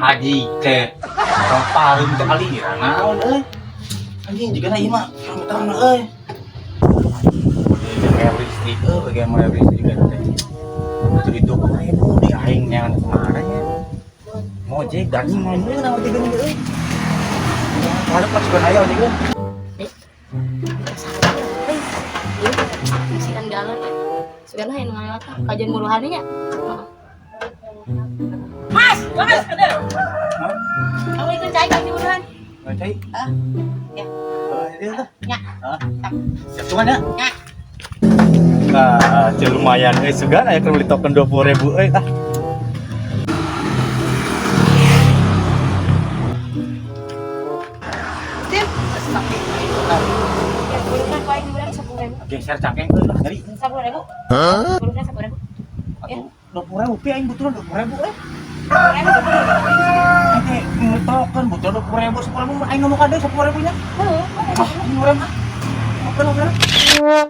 Haji teh orang paling teh aliran naon euy. Anjing jigana ieu mah rame euy. Bayar listrik euy, bagian bayar listrik teh. Jadi 20.000 di aing nyangan kemarin ya. Ngojek dan main euy naon teh geuning euy. Kalau pas suka aya ojek euy. Sikan jalan teh. Sugan lah nu ngalewat tah kajian buruhan nya. Mas, mas, ada. Kamu ikut cai kan di buruhan? Cai. Ah. Ya. Eh, tah. Ya. Ah. Siap cuman ya. Ya. Nah, lumayan euy sugan aya keur beli token 20.000 euy ah. Tim. Ya, buruhan ku aing diurang 10.000. Geser cangkeng euy lah nyeri. 10.000. Hah? Buruhan 10.000. Atuh 20.000 pi aing butuh 20.000 euy. 10.000. Aing teh token butuh 20.000 10.000 aing ngomong ka deui 10.000 nya. Heuh. Ah, aing ngurang ah. Oke lah, oke lah.